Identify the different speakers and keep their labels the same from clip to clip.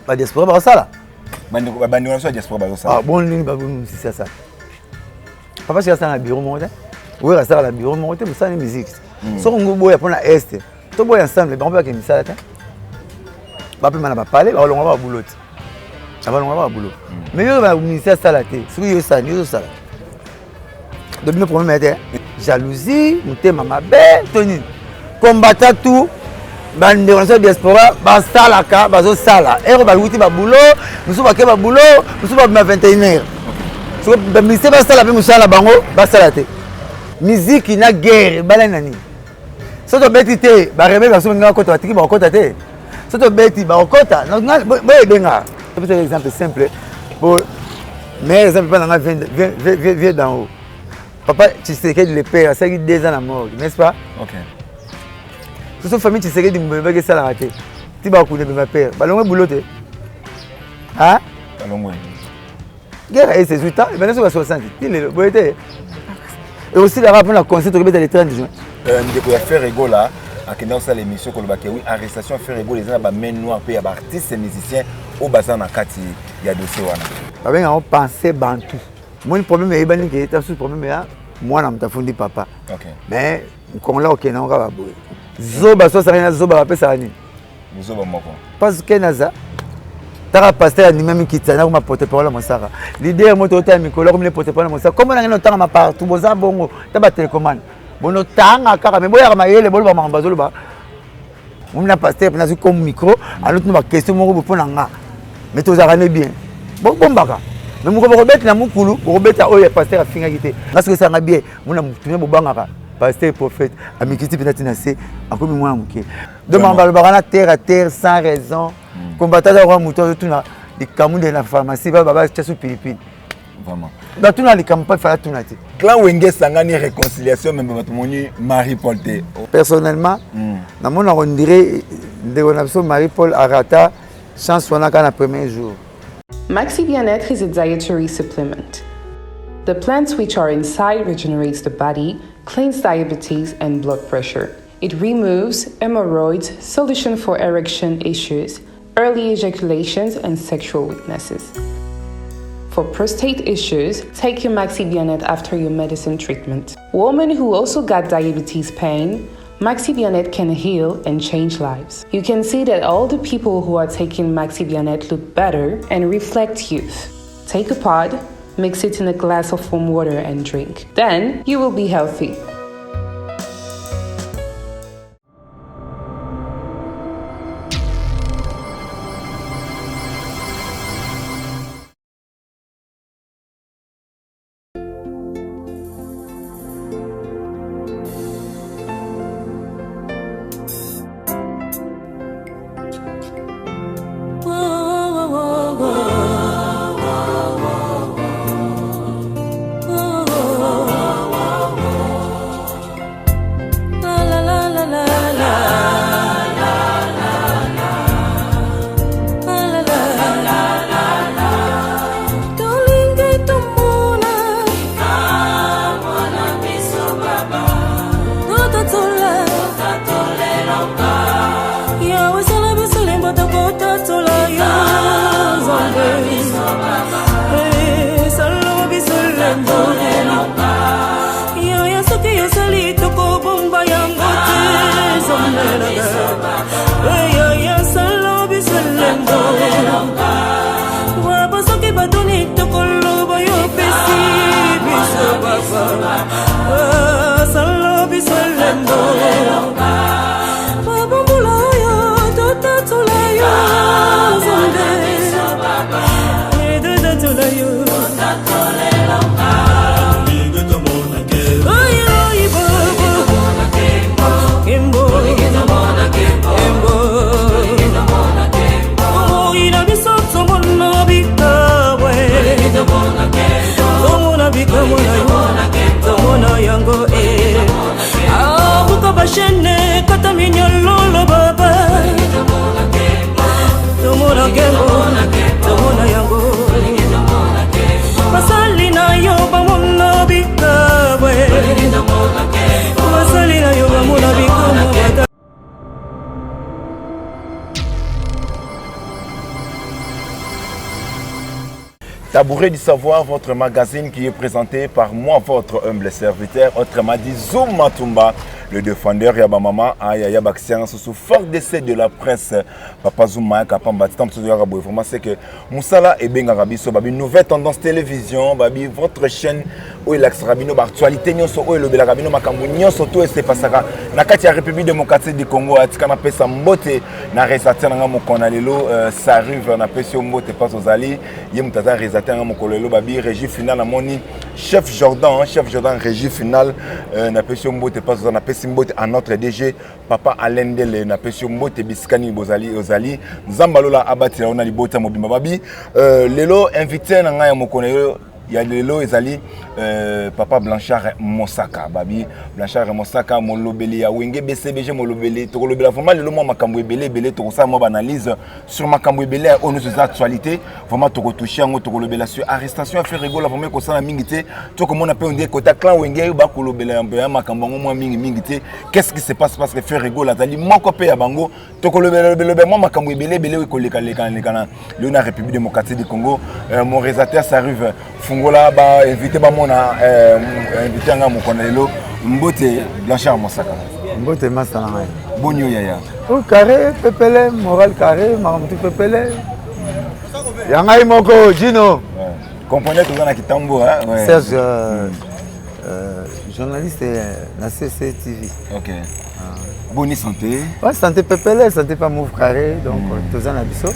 Speaker 1: Badiaspora bakosala.
Speaker 2: Bandeko na biso ya diaspora bazosala.
Speaker 1: Ah, bon nini bamusisi asala. Papa Chika asala na bureau moko te. Wera asala na bureau moko te, mosala ni musique. Hmm. Soki ngo boya mpona est, toboya ensemble, bango mpe bakende misala te. Bapema na bapale, bakolongola babulo te. Abalongola babulo. Hmm. Mais yo ba musicien asala te, soki yo osala, yo osala. Donc bino problème ya te. Jalousie, motema mabe, to nini. Combattant tout bandeko na biso ya diaspora basalaka bazosala ere bawuti babulo mosusu bake babulo mosusu babima 21 heure soki baministère basala mpe mosala na bango basala te miziki na guerre ebalani na nini soki tobeti te barebele baso balingi bakota batiki bakokota te soki tobeti bakokota boyebenga topesa exemple simple po meilleur exemple mpa na nga vie d'en haut papa Tshisekedi le père asalaki deux ans na morgue n'est-ce pas
Speaker 2: okay.
Speaker 1: soso famille Tshisekedi mbebaki esalaka te ti bakunda bema père balongwe boulot te ah
Speaker 2: balongwe
Speaker 1: guerre ese ezwi temps ebanda soka 60 ti lelo boye te ekosilaka mpo na conseil tokobeta le 30 juin
Speaker 2: euh, ndeko ya Ferre Gola akenda kosala émission koloba ke oui arrestation ya Ferre Gola eza na bamain noire mpe ya baartiste musicien oyo baza na kati ya dossier wana
Speaker 1: babengaka yango pense bantu moni problème eyebani ke ta susu problème ya mwana moto afundi papa mais congolais okende yango kaka boye zoba so asakani na zoba bapesaka nini
Speaker 2: zoba moko
Speaker 1: parce que naza taka pasteur andimami kitsa nakoma porte parole ya mosaka leader moto otala mikolo akomi ne porte parole ya mosaka kombo na ngai notangama partout boza bongo ta batelecomane bonotanga kaka me boyaka mayele boloba makambo bazoloba momi na pasteur mpe nazwi comme micro alotuna baquestion moko bo mpo na nga mais tozalaka ne bien bobombaka me moko bokobeta na mokulu bokobeta oyo ya pasteur afingaki te nga soki esanga bien mona motu bobangaka pasteur prophète amikiti mpenza ntina se akomi mwana moke donc makambo balobaka na terre à terre sans raison hmm. combattant aza koka motu azotuna likambo nde na pharmacie babatya su pilipili
Speaker 2: Vraiment.
Speaker 1: Batuna likambo pa fala tuna te.
Speaker 2: Clan Wenge sangani réconciliation même bato moni Marie Paul te.
Speaker 1: Personnellement, mm. namona on dirait ndeko na biso Marie Paul arata chance wana kaka na premier jour.
Speaker 3: Maxi Bien-être is a dietary supplement. The plants which are inside regenerates the body, cleans diabetes and blood pressure. It removes hemorrhoids, solution for erection issues, early ejaculations and sexual weaknesses. For prostate issues, take your Maxi Bianet after your medicine treatment. Women who also got diabetes pain, Maxi Bianet can heal and change lives. You can see that all the people who are taking Maxi Bianet look better and reflect youth. Take a pod, mix it in a glass of warm water and drink. Then you will be healthy.
Speaker 2: Tabouret du savoir, votre magazine qui est présenté par moi, votre humble serviteur, autrement dit Zoom Matumba, le défendeur ya ba mama aya ya ba science sous fort décès de la presse. Papa Zuma kapamba titan ya boye vraiment c'est que musala ebengaka biso babi nouvelle tendance télévision babi votre chaîne oyo elakisaka bino baactualité nyonso oyo elobelaka bino makambo nyonso to esepasaka na kati ya République démocratique du Congo. Atika napesa mbote na réalisateur na nga mokolo na lelo, Sarive, napesi yo mbote mpasi ozali ye moto aza réalisateur nga mokolo lelo. Babi régie finale, namoni chef Jordan, chef Jordan régie finale, napesi yo mbote mpasi oza. Napesi mbote à notre DG papa Alain Ndele, napesi yo mbote bisika nini bozali ozali, Nzambe alola abatela yo na libota mobimba. Babi lelo invité na ngai ya mokolo lelo ya lelo ezali papa Blanchard Mosaka. Babi Blanchard Mosaka, molobeli ya Wenge BCBG, molobeli. Tokolobela vraiment lelo mwa makambo ebele ebele, tokosala mwa baanalyse sur makambo ebele oyo nyonso eza actualité. Vraiment tokotouche yango, tokolobela sur arrestation ya Ferre Gola. Vraiment ekosala mingi te, tokomona mpe ondie kota clan Wenge bakolobela ya makambo yango mwa mingi mingi te. Qu'est-ce qui se passe? Parce que Ferre Gola azali moko mpe ya bango. Tokolobela mwa makambo ebele ebele oyo ekolekalekalekana lelo na République démocratique du Congo. Mon réalisateur Sarive, fungola bainvité bamona invité yanga mokona lelo. Mbote Blanchard Mosaka.
Speaker 1: Mbote masa na ngai.
Speaker 2: Boni oyo yaya?
Speaker 1: O carré pepele, moral carré, makambo tu pepele ya ngai moko Gino.
Speaker 2: Comprenez, toza na kitambo.
Speaker 1: Serge, journaliste na CCTV.
Speaker 2: Ok, boni santé?
Speaker 1: Ouais, santé pepele, santé pas move carré, donc toza na biso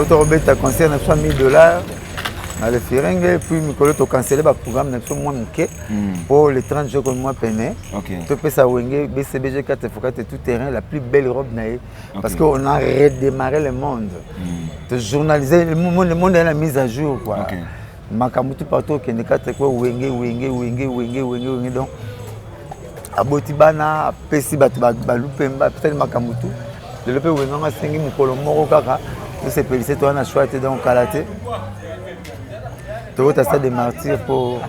Speaker 1: tokobeta concert na biso ya 1000 $ na le Firenge, puis mikolo tocancele baprogramme na biso mwa moke mpo le 30 juin komi mwa pene topesa Wenge BCBG 4 x 4 tout terrain la plus belle robe na ye, parce qu'on a redémarré le monde, tojournaliser le monde, le monde est la mise à jour quoi. Makambo tout partout okende 4 quoi, Wenge, Wenge, Wenge, Wenge, Wenge, Wenge. Donc aboti bana, apesi bato balupemba, apesali makambo tu. Lelo mpe Wenge ngo asengi mokolo moko kaka tosepelise, toza na choix te. Donc kala te tokota stade de Martyr mpo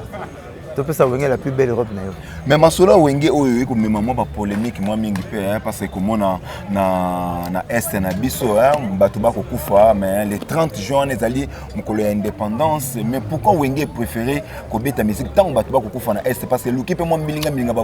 Speaker 1: topesa Wenge la plus belle robe na yo.
Speaker 2: Mais masolo ya Wenge oyo ekomema mwa bapolémique mwa mingi mpe, parce que komona na est na biso bato bakokufa, mais le 30 juin wana ezali mokolo ya indépendance. Mais pourquoi Wenge préféré kobeta musique ntango bato bakokufa na est? Parce que luki mpe mwa mbilinga mbilinga,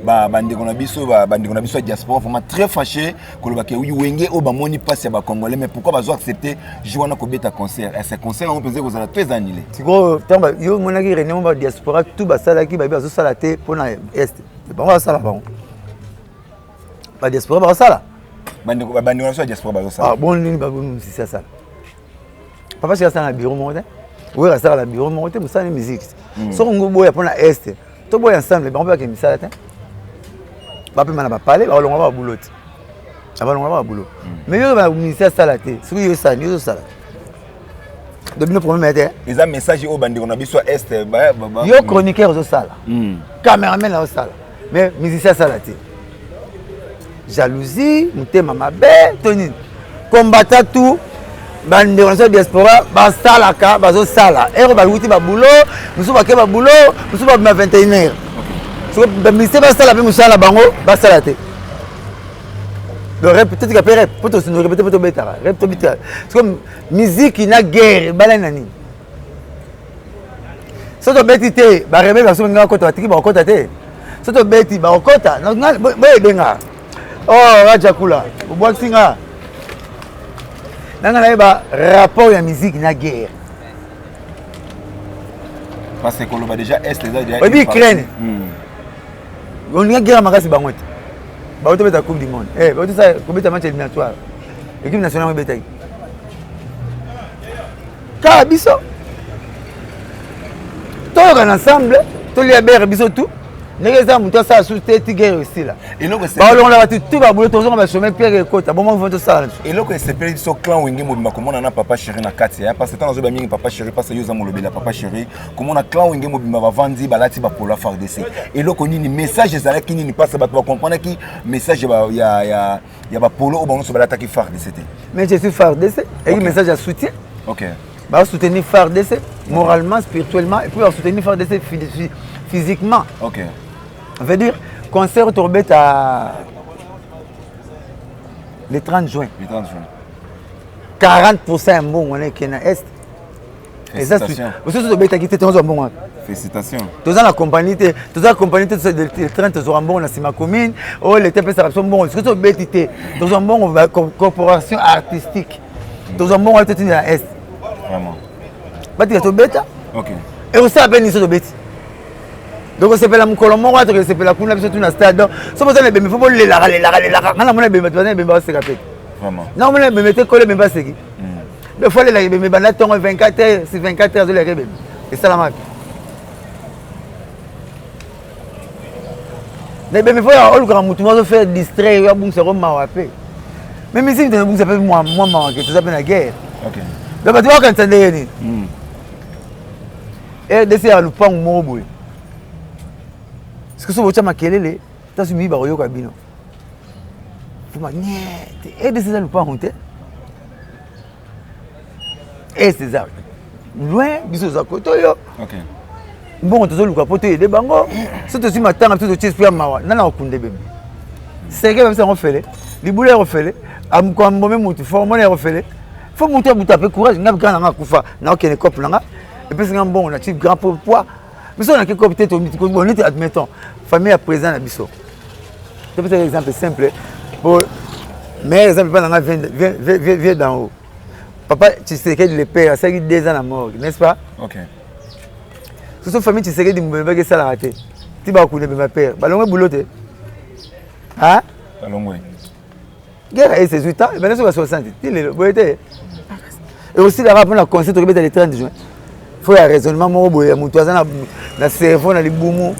Speaker 2: bandeko na biso, bandeko na biso ya diaspora vraiment très fâché kolobaka Wenge oyo bamoni mpasi ya bacongolais. Mais pourquoi bazo accepter jour wana kobeta concert? Est concert yango mpenza ekozala to eza annulé?
Speaker 1: Sikoyo ntango yo omonaki réunion ba diaspora tout basalaki, bayebi bazosala te mpona est, bango basala, bango badiaspora bakosala.
Speaker 2: Bandeko na biso ya diaspora bazosala.
Speaker 1: Bon, nini bamusisi asala? Papa Chéri asala na bureau moko te, Wera asala na bureau moko te, mosala ni musique. Soki ngo boya mpona est, toboya ensemble, bango mpe bakende misala te, bapema na bapale, bakolongola babulo te, abalongola babulo. Mais yo bamusisi asala te, soki yo osala, yo ozosala, donc bino problème te.
Speaker 2: Eza message oyo bandeko na biso ya est.
Speaker 1: Yo chroniqueur ozosala, cameraman azosala, mais musicien asala te. Jalousie, motema mabe to nini? Kombata tout bandeko na biso ya diaspora basalaka, bazosala ere bawuti babulo mosusu, bake babulo mosusu, babima 21 heure. Soki bamusicien basala mpe mosala na bango, basala te. Donc rep totika mpe rep mpo répété mpo tobetaka rep, tobetaka. Soki miziki na guerre ebalani na nini? So tobeti te, barebele baso balingi bakota, batiki bakokota te. So tobeti, bakokota. Boyebenga oh raja kula obwakisi nga nanga nayeba rapport ya musique na guerre.
Speaker 2: Parce que koloba déjà est eza
Speaker 1: déjà oyebi Ukraine olinga guerre makasi, bango te bauti obeta Coupe du monde, bauti kobeta match éliminatoire, équipe nationale ebetaki kaka. Biso toyoka na ensemble, tolia bere biso tu ndenge eza. Moto asala susu te ti guerre esila, balongola bato tu babulo, tozonga bachômeurs, pierre ekota bongo mpo tosala.
Speaker 2: Eloko esepeli biso clan Wenge mobimba komona na papa Chéri na kati ya, parce que ntango azoba mingi papa Chéri, parce que yo oza molobeli ya papa Chéri, komona clan Wenge mobimba bavandi, balati bapolo FARDC, eloko nini? Message ezalaki nini? Parce que bato bacomprenaki message ya bapolo oyo bango nyonso balataki FARDC te.
Speaker 1: Mais je suis FARDC eki message ya soutien. Basoutenir FARDC moralement, spirituellement, et puis basoutenir FARDC physiquement. Veut dire concert tobeta le 30 juin.
Speaker 2: Le 30 juin.
Speaker 1: 40 ya mbongo wana ekende na est. Eza mosusu tobetaki te, tozwa mbongo wapi?
Speaker 2: Félicitations.
Speaker 1: Toza na compagnie te, toza compagnie te, train tozwaka mbongo na nsima commune oyo leta epesaka biso mbongo. Soki tobeti te, tozwa mbongo corporation artistique, tozwa mbongo wana totinda na est. Batika tobeta, ekosala mpe niso tobeti, tokosepela mokolo moko wana, tokosepela kuna biso tuna stade. Donc so boza na ebembe, fo bolelaka lelaka lelaka. Nga namona ebembe, bato baza na ebembe baseka mpe. Nakomona ebembe te, kolo ebembe aseki. Des fois alelaka ebembe banda ntongo 24 heures si 24 heures azolelaka ebembe esalamaka na ebembe. Fo olukaka motu moko azofaire distraire yo, abungisa ko mawa mpe. Mais musique te ebungisa mpe mwa mawa ke toza mpe na guerre. Donc bato bakanisa ndenge nini? RDC ya lupangu moko boye, soki so botya makelele, taso miyi bakoyoka bino. Fuma nye te, RDC eza lupangu te, est eza loin, biso toza kote oyo. Mbongo tozoluka mpo toyede bango. So tozwi matanga, biso totie esprit ya mawa. Nana kokunda ebembe, seke babisa yango fele, libula ya kofele, ambome mutu formone ya kofele. Fo mutu abuta mpe courage. Nga bikaka nanga akufa, naokende cope nanga epesi nga mbongo na ti grand poids. Biso nake cope te, bon, neti admettons famille ya président na biso, topesaka exemple simple po meilleur exemple mpa nanga vient d'en haut. Papa Tshisekedi le père asalaki 2 ans na morgue, n'est-ce pas?
Speaker 2: Ok.
Speaker 1: Soso famille Tshisekedi mobembaki esalaka te ti bakunda ebemba père, balongwe boulot te.
Speaker 2: Balongwe.
Speaker 1: Guerre ese ezwi temps ebanda soki ba 60 ti lelo boye te, ekosilaka mpona concert tokobeta le 30 juin. Fo ya raisonnement moko boye ya moto aza na cerveau na libumu,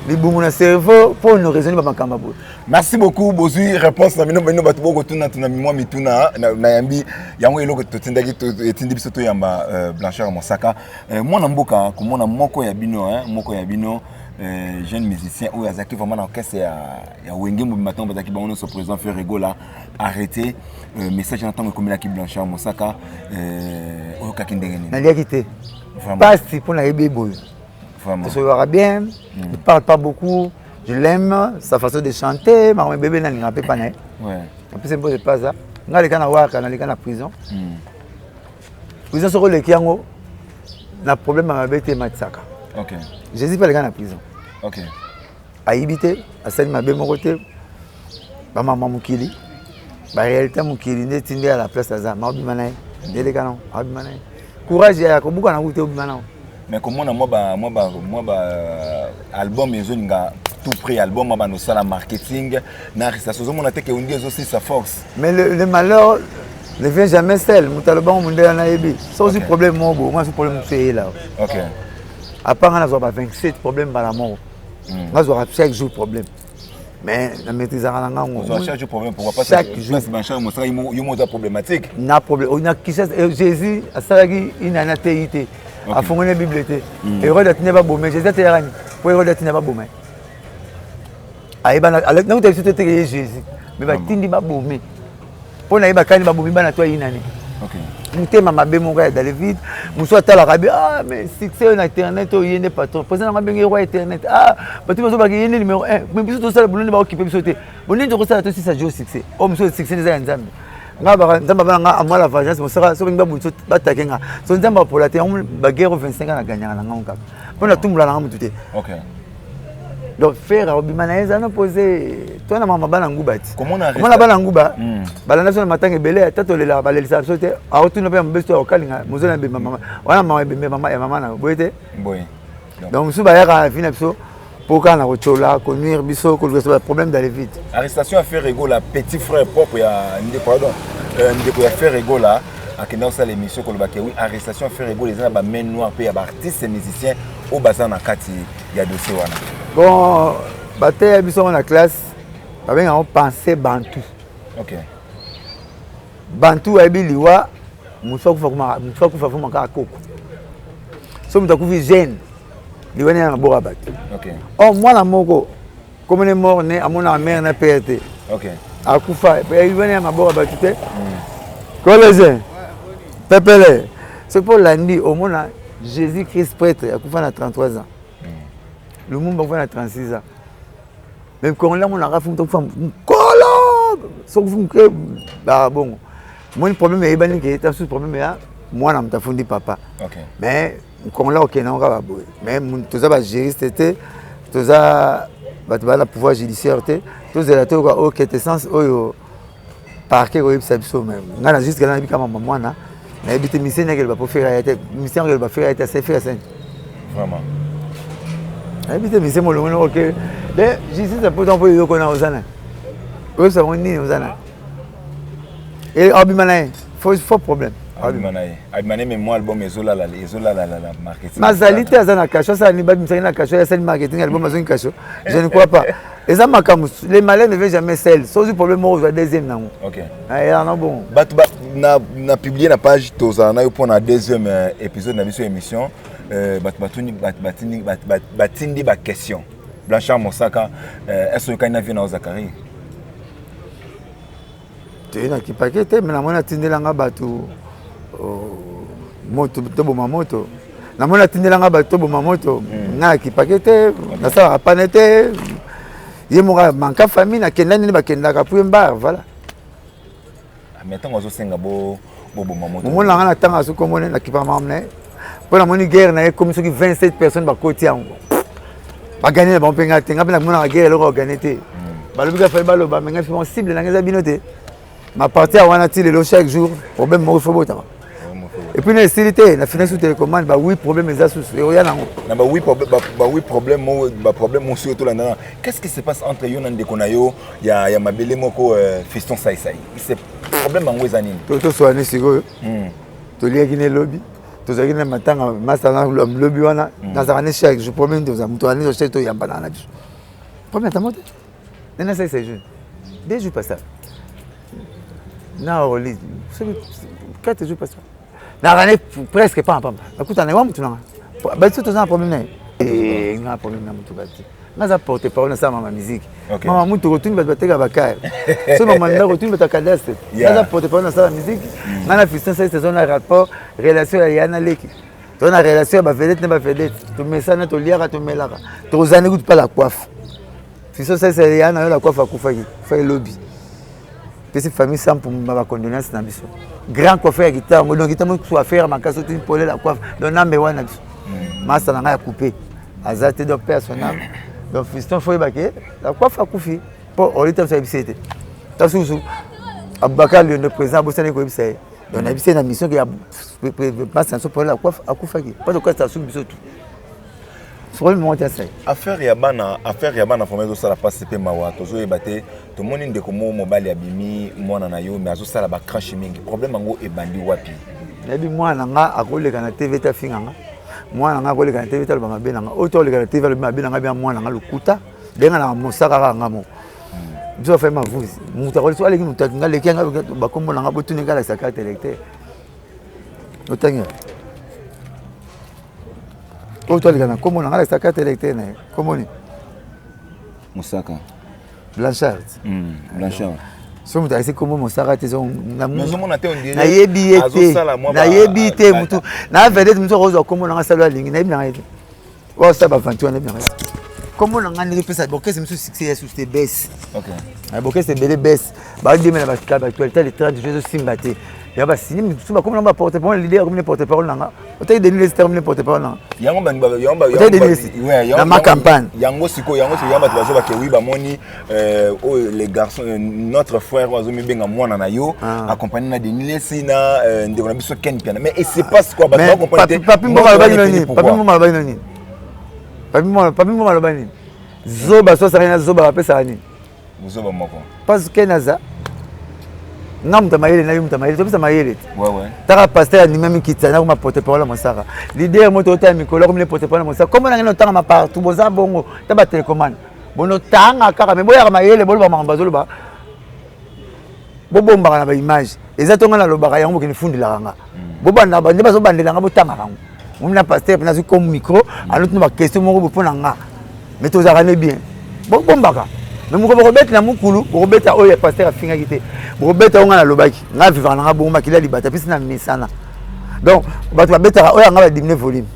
Speaker 1: libumu na cerveau, mpo no raisonne bamakambo boye.
Speaker 2: Merci beaucoup. Bozwi réponse na bino. Bino bato bokotuna tuna mwa mituna nayambi yango. Eloko totindaki, etindi biso toyamba Blanchard Mosaka, mwana mboka, komona moko ya bino, moko ya bino jeune musicien oyo azalaki vraiment na orchestre ya Wenge mobimba ntango bazalaki bango nyonso, président Ferre Gola, arrêté. Message na ntango ekomelaki Blanchard Mosaka, oyokaki ndenge nini?
Speaker 1: Naliaki te, pasi mpo nayebi boye. Tosololaka bien, il parle pas beaucoup, je l'aime, sa façon de chanter. Makambo ebebe nalingaka mpe pa na ye. Apesi mpo epaza ngai aleka na waka, naleka na prison. Prison soki oleki yango na problème ya mabe te, ematisaka. Jésus mpe aleka na prison. Ayibi te, asali mabe moko te. Bamama mokili, baréalité mokili nde ti nde ya la place aza maobima na ye, eleka nango, aobima na ye. Courage ya kobuka nango te, obima nango.
Speaker 2: Mais komona mwa ba album ezolinga tout près, album bando osala marketing na arrestation, ozomona te ke ondi ezosilisa force?
Speaker 1: Mais le malheur ne vient jamais seul. Moto alobango mondele nayebi. So ozwi problème moko boye, omwa problème mosusu eyela. Apa nga nazwaka ba 27 problème mbala moko, nazwaka chaque jour problème, mais na maîtrisaka na ngango.
Speaker 2: Chaque jour problème, pourquoi pas?
Speaker 1: Chaque jour.
Speaker 2: Blanchard Mosaka, yo mo oza problématique.
Speaker 1: Na problème na Kinshasa. Jésus asalaki inani, ateyi te, afongoli Bible te. Hérode atinda babome Jésus, ateyaka nini po Hérode atinda babome? Ayeba nakuta biso toteke ye Jésus, mais batindi babome mpo nayeba kani babomi bana to ayinani. Motema mabe moko ya dans vide. Mosu atalaka bi: "Ah, mais succès oyo na internet oyo, ye nde patron, président nanga abenge roi internet. Ah, bato bazobaka ye nde numéro 1, mais biso tosala bolonde, baokipe biso te. Bonini tokosala tosisa jo succès oyo?" Mosu succès eza ya Nzambe. Nga baka Nzambe abana nga amwa la vengeance. Mosaka soki bengi babundisa, batake nga. So Nzambe apola te yango. Baguerre 25 ans naganyaka na ngango kaka mpo natumbola nanga motu te. Donc Ferre obima na ye, eza no pose to na mama bana nguba ti komona bana nguba balanda biso na matanga ebele. Ata tolelaka, balelisaka biso te. Aotuna mpe ya mobeso to akokalinga mozoli na ebemba mama wana, mama ebembe mama ya mama na boye te. Donc mosusu bayaka na vi na biso mpo kaka na kotiola, konuire biso, koluka biso baproblème d'aller vite.
Speaker 2: Arrestation ya Ferre Gola, petit frère propre ya ndeko, pardon, ndeko ya Ferre Gola akenda kosala émission koloba ke oui, arrestation ya Ferre Gola eza na bamain noire mpe ya baartiste musicien oyo baza na kati ya dossier wana.
Speaker 1: Bon, bateya biso yango na classe, babengaka yango pensée bantu. Bantu ayebi liwa, mosu akufa, mosu akufa foma kaka koko. So moto akufi jeune, liwa nde na maboko ya bato. Or mwana moko komone mort ne amonaka mare na pere te. Akufa, liwa nde na maboko ya bato te. Collégien pepele, soki mpo olandi, omona Jésus Christ prêtre akufa na 33 ans, Lumumba akufa na 36 ans. Mais congolais amonaka fu moto akufa mokolo, soki fu moke baka bongo. Moni problème eyebani ke ta susu problème ya Mwana moto afundi papa. Mais Congolais okende yango kaka boye. Mais toza ba juriste te, toza bato baza na pouvoir judiciaire te, tozela toyoka oyo quintessence oyo parquet koyebisa biso. Mais ngai na jusque nayebi kaka mama mwana, nayebi te miseni akele bapo fera ya te, miseni akele bafera ya te, asai fera sani.
Speaker 2: Vraiment.
Speaker 1: Nayebi te miseni molongo noko ke de justice apoto mpo eloko na oza na oyebisa bango nini oza na abima na ye faux problème.
Speaker 2: Abima na ye, abima na ye, mais moi album ezolala, ezolalala marketing.
Speaker 1: Mazali te, aza na kasho, asala nini? Babimisaki na kasho, asali marketing album, azongi kasho. Je ne crois pas. Eza makambo, le malin ne vient jamais seul. Soki problème moko, ozwa deuxième nango. Eyana bon.
Speaker 2: Bato na publier na page, tozala na yo mpona deuxième épisode na biso émission. Bato batuni, batindi baquestion. Blanchard Mosaka, est ce oyokani na vie na Ozakari?
Speaker 1: Toye na kipake te, me namoni atindelanga bato moto toboma moto. Namoni atindelanga bato toboma moto. Ngai nakipake te, nasalaka pane te. Ye moko manka famille, nakenda nini, bakendaka point barre, voilà.
Speaker 2: Mais ntango azosenga boboma moto?
Speaker 1: Omoni nanga na ntango azokomona, nakipaka makambo na ye, mpo namoni guerre na ye ekomi soki 27 personnes bakoti yango, bagane na bango mpe ngai te. Ngai mpe namonaka guerre eloko bagane te. Balobi ka fai baloba, me ngai fi cible nanga eza bino te. Ma partie ya wana ti lelo, chaque jour problème moko fo botama. Et puis na esili te, na fina sous télécommande ba huit problème eza susu ekoya nango.
Speaker 2: Na ba huit problème, baproblème mosusu otolandana. Qu'est-ce qui se passe entre yo na ndeko na yo ya mabele moko, Fiston Saisai? C'est problème yango eza nini?
Speaker 1: Toswani sikoyo. Toliaki na elobi, tozalaki na matanga masala lobi wana. Nazalaka ne chaque jour problème, toza moto ani chaque, toyambanaka na biso problème ata mo te. Nena Saisai jour 2 jours passé na Orly, soki 4 jours passé, nakane presque pamba pamba, nakutana wa mutu nanga bato, toza na problème na ye. Nga problème na mutuka te, nga aza porte parole, nasala mama musique. Mama mutuka, otuni bato bateka bakare, so mama ndako, otuni bato ya cadastre. Nga aza porte parole, nasala musique. Nga na Fiston Sai toza na rapport, relation ya ya na leki. Toza na relation ya bavedette na bavedette, tomesana, toliaka, tomelaka, tokozani kutu pa la coiffe. Fiston Sai ya na yo la coiffe akufaki fa elobi, pesi famille sampu bacondoléance na biso. Grand coiffeur ya guitare ngo, donc guitare mosusu affaire makasi, otuni pole la coiffe, donc nambe wana biso masa na ngai ya coupe aza te. Donc paix à son âme. Donc Fiston, fo oyeba ke la coiffe akufi mpo olita biso, ayebisi ye te. Ta susu Abubakar Liondo, président, abosani koyebisa ye. Donc nayebisi ye na mission ke ya masa na biso pole la coiffe akufaki, mpo tokasa suki biso tu problème moko te asai.
Speaker 2: Affaire ya bana, affaire ya bana vraiment ezosala mpasi mpe mawa. Tozoyeba te, tomoni ndeko moko mobali abimi mwana na yo, mais azosala bacrash mingi. Problème yango ebandi wapi?
Speaker 1: Nayebi mwana na nga akoleka na TV te afinga nga. Mwana na nga akoleka na TV te aloba mabe na nga. Oyo to aleka na TV alobi mabe na nga, bia mwana na nga lokuta. Benga na mosaka kaka nga moko. Biso afai mavuzi, moto akoli so aleki moto nga leki yanga bakombo na nga, botuni nga, alakisa carte électeur, otangi oyo to aleka na kombo na nga, alakisa carte électeur na ye, kombo nini?
Speaker 2: Mosaka.
Speaker 1: Blanchard.
Speaker 2: Blanchard.
Speaker 1: So moto alakisi kombo Mosaka te,
Speaker 2: ozomona te.
Speaker 1: Nayebi ye te, nayebi te. Motu na vedette, motu akozwa kombo nanga salo alingi, nayebi nanga ye te. Oyo osala baventure, nayebi nanga ye te. Kombo na ngai ndenge opesa bokese mosusu succès ya susu te, bese bokese ebele, bese bademela baactualité le 30 juin ezosimba te. Ya basini mosusu bakomi na baporte parole, leader akomi ne porte parole nanga, otaki Denis Lessie, akomi ne porte parole nanga.
Speaker 2: Yango.
Speaker 1: Otaki Denis Lessie na ma campagne.
Speaker 2: Yango sikoyo, yango sikoyo, yango bato bazobake wi, bamoni oyo les garçons, notre frère oyo azomibenga mwana na yo, accompagné na Denis Lessie na ndeko na biso Ken Piana. Mais et se passe quoi? Bato bacomprendre te.
Speaker 1: Papi Mboma alobaki nini? Papi Mboma alobaki nini? Papi Mboma alobaki nini? Zoba so asakani na zoba, bapesaka nini?
Speaker 2: Bozoba moko.
Speaker 1: Parce que naza nga moto ya mayele, na yo moto ya mayele, topesa mayele te. Taka pasteur andimami kitsa, nakoma porte parole ya Mosaka. Leader moto otala mikolo akomi ne porte parole ya Mosaka. Kombo nange notangama partout, boza bongo ta batélécommande, bonotanga kaka me boyaka mayele, boloba makambo bazoloba, bobombaka na baimage eza to ngai nalobaka yango, bokende fundelaka nga, bobanda nde bazobandela nga, botangaka yango. Momi na pasteur mpe nazwi comme micro, alotuna baquestion moko mpo na nga, mais tozalaka ne bien, bobombaka. Mais moko bokobeta na mokulu, bokobeta oyo ya pasteur afingaki te, bokobeta oyo ngai nalobaki. Ngai vivaka na nga bongo, makili ya libata mpesi na mesana. Donc bato babetaka oyo yanga, badimine volume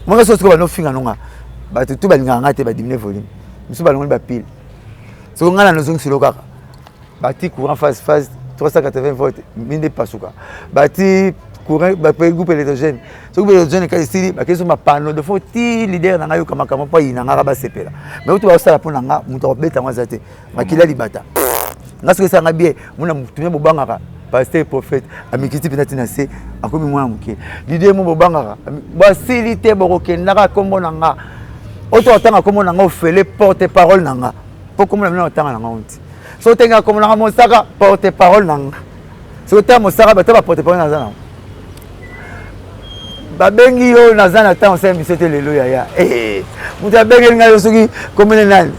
Speaker 1: moko. So sikoyo banofinga nonga, bato tu balingaka ngai te, badimine volume mosusu, balongoli bapile. Soki ngai na nozongisilo kaka, bati courant phase phase 380 volt, minde epasuka, bati. Courant, bape groupe électrogène. Soki électrogène kaka esili, bakei so mapano de fo ti leader na ngai yoka makambo mpo ayina ngaka basepela. Mais oyo bakosala mpo na nga, moto akobeta yango aza te. Makila libata. Nga soki esanga bien, mona motu me bobangaka pasteur prophète amikiti mpenza ntina se akomi mwana moke. Leader mo bobangaka basili te, bokokendaka nkombo na nga. Oyo tokotanga nkombo na nga ofele porte parole na nga, mpo nkombo na bino otanga na nga onti. Soki otengaka nkombo na nga mosaka porte parole na nga. Soki otanga mosaka bato ba porte parole naza nango. Babengi yo naza na ntango osala émission te lelo yaya. Eh, moto abengeli ngai yo soki komene nani?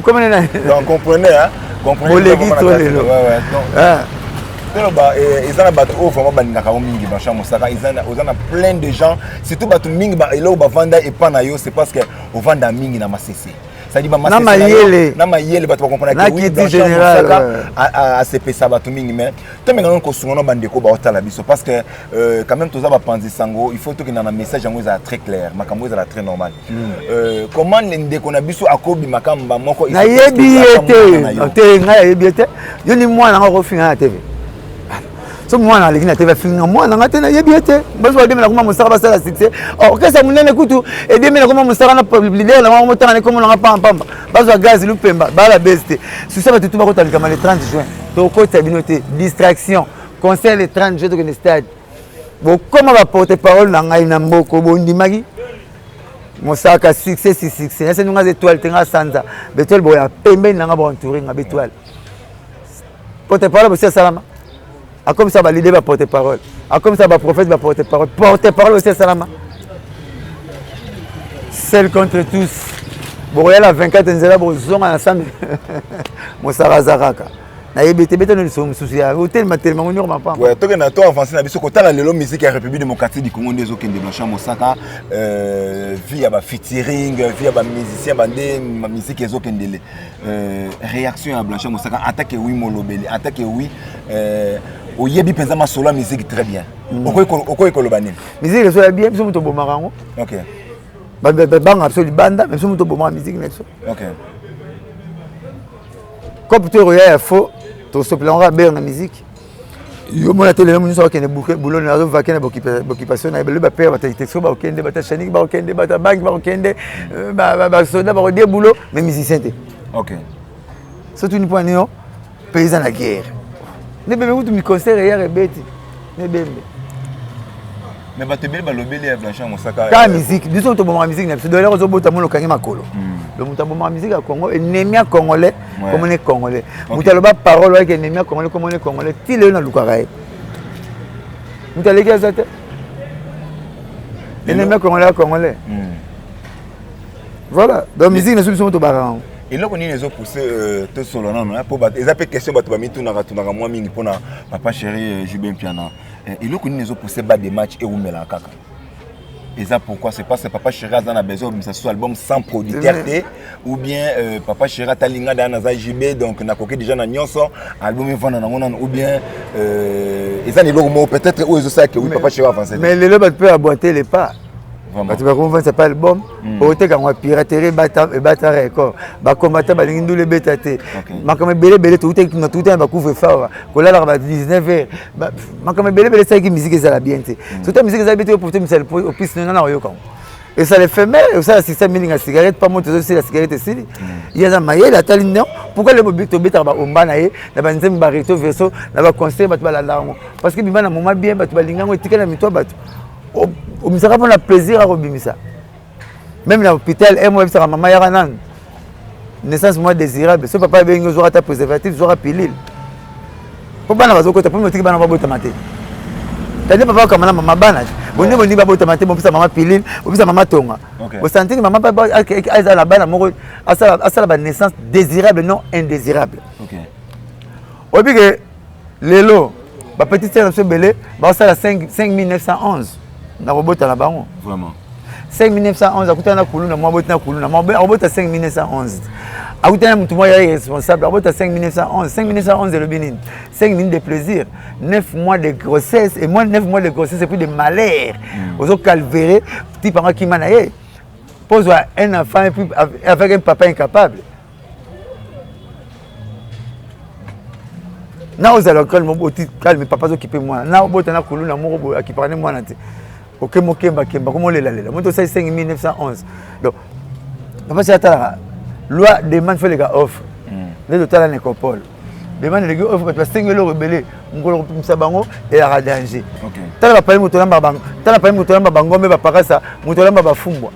Speaker 1: Komene nani?
Speaker 2: Donc comprenez hein? Comprenez.
Speaker 1: Boleki to lelo.
Speaker 2: Ouais ouais. Donc toloba eza na bato oyo vraiment balingaka yo mingi Blanchard Mosaka, oza na plein de gens, surtout bato mingi eloko bavanda epa na yo, c'est parce que ovanda mingi na masese. C'est-à-dire ba
Speaker 1: Na mayele.
Speaker 2: Na mayele bato bakomprendre
Speaker 1: Na
Speaker 2: que oui,
Speaker 1: kiti
Speaker 2: Blanchard
Speaker 1: général,
Speaker 2: Mosaka
Speaker 1: ouais.
Speaker 2: asepesa bato mingi, mais tomenga nano kosunga na bandeko baotala biso parce que quand même toza bapanzi sango, il faut tokenda na message yango ezala très clair, makambo ezala très normal. Comment ndeko na biso akobima kamba moko, il faut
Speaker 1: Nayebi ye
Speaker 2: que
Speaker 1: te.
Speaker 2: mwana na yo.
Speaker 1: Te, ngai nayebi ye te. Yo ni mwana nga okofinga na TV. So mwana aleki na TV afinga mwana nga te, nayebi ye te. Bazo bademela kuma mosaka basala succès. Orchestre monene kutu edemela kuma mosaka na leader na bango motanga ne komona nga pamba pamba. Bazwa gaz lupemba, bala base te. Succès bato tu bakota likama le 30 juin. Tokota bino te, distraction. Concert le 30 juin tokende stade. Bokoma ba porte parole na ngai na mboko bondimaki. Mosaka succès si succès. Nase nunga étoile te nga sanza. Betoile boya pembeni na nga bo entouré nga betoile. Porte parole bosi salama. Akomisa ba leader ba porte parole. Akomisa ba prophète ba porte parole. Porte parole bosi salama. Seul contre tous. Boya la 24 nzela bozonga na sambe. Mosaka zakaka. Nayebi te beta no lisomo mosusu ya otelema telema ngo nyoko mapamba.
Speaker 2: Ouais, tokenda to avancer na biso kotala lelo musique ya République démocratique du Congo nde ezokende Blanchard Mosaka, vie ya ba featuring, vie ya ba musicien ba nde ma musique ezokendele. Réaction ya Blanchard Mosaka attaque oui molobeli, attaque oui, oyebi penza masolo ya musique très bien. Okoki koloba nini?
Speaker 1: Musique ezo ya bien, biso moto obomaka yango.
Speaker 2: OK.
Speaker 1: Ba, ba, ba, banga biso libanda, mais biso moto obomaka musique na biso.
Speaker 2: OK.
Speaker 1: Comme to roya ya faux, to sopela ngo aber na musique. Yo mona te lelo nyonso akende bouquet boulot na zo vaquer na occupation na ba père ba texto ba okende ba chanik ba okende ba banque ba okende, ba, ba, ba soda ba odie boulot mais musicien te.
Speaker 2: OK.
Speaker 1: Surtout ni point nio paysan na guerre. Ne bebe kutu mi concert hier ebeti. Ne bembe.
Speaker 2: Mais bato ebele balobeli ya Blanchard Mosaka.
Speaker 1: Ka musique, biso to bomaka musique na biso. D'ailleurs ozo bota mono kangi makolo. Le moto abomaka musique ya Congo, ennemi ya congolais, comme on est congolais. Moto aloba parole ouais ennemi ya congolais, comme on est congolais, ti lelo na lukaka ye. Moto aleki aza te. Ennemi ya congolais ya congolais. Voilà, donc musique na biso moto baka yango.
Speaker 2: Eloko nini ezopousse tosolo nano, hein, po bato, eza pe question bato bamitunaka tunaka mwa mingi mpona papa chéri JB Mpiana. Eloko nini ezopousse ba des matchs ewumelaka kaka? Eza pourquoi? C'est parce que papa chéri aza na besoin obimisa so album sans producteur te, ou bien papa chéri atalinga da naza JB donc nakoki déjà na nyonso album evanda nango nano, ou bien eza na eloko moko peut-être oyo ezosala ke oui, papa chéri avance.
Speaker 1: Mais lelo bato mpe aboite les pas.
Speaker 2: Vraiment.
Speaker 1: Bato bakomvanisa pa album, oteka yango ya piraterie ebata record. Bakombata balingi ndula ebeta te. Makambo ebele ebele toutaki na touta na bacouvre-feu awa, kolalaka ba 19 heures. Makambo ebele ebele esalaki musique ezala bien te. Surtout musique ezala bien te, oporte misala po opiste nana oyoka yango. Esala éphémère, osala système milinga cigarette, pa moto ozosila cigarette esili. Ye aza mayele atali non. Pourquoi lelo tobetaka ba omba na ye, na ba nzembo ba recto verso, na ba conseil bato balandaka yango? Parce que bima na moment bien, bato balinga yango etikali na mito ya bato. Obimisaka mpona plaisir ya kobimisa. Même na hôpital, un mois, ebisaka mama yaka nanu. Naissance moins désirable. So papa abengi ozwaka ata préservatif, zwaka pilule. Po bana bazokota, po motiki bana babotama te. Tandi papa akama na mama bana. Bondi bondi babotama te, bopesa mama pilule, bopesa mama tonga. Bosanti mama papa aza na bana moko asala ba naissance désirable non indésirable. Oyebi ke lelo ba petite sœur na biso ebele basala 5911 na kobota na bango.
Speaker 2: Vraiment.
Speaker 1: 5911 akutana na kuluna, mwa aboti na kuluna, mwa akobota 5911. Akutana na mutu moko ya responsable, akobota 5911. 5911 elobi nini? 5 minutes de plaisir, 9 mois de grossesse, et moins 9 mois de grossesse et puis de malheur. Ozo calvaire, type anga kima na ye. Pose un enfant et puis avec un papa incapable. Na ozala calme, oti calme, papa azokipe mwana na obota na kuluna moko boye, akipaka ne mwana te. Oke mokemba kemba, komolelalela moto osali 5911. Donc papa si atalaka loi demande, faut eleka offre. Nde totala na ecopole, demande eleki offre, bato basengi eloko ebele, mokolo kopimisa bango eyaka danger. Tala bapali, moto olamba, tala pali, moto olamba bangombe, bapakasa, moto olamba bafumbwa.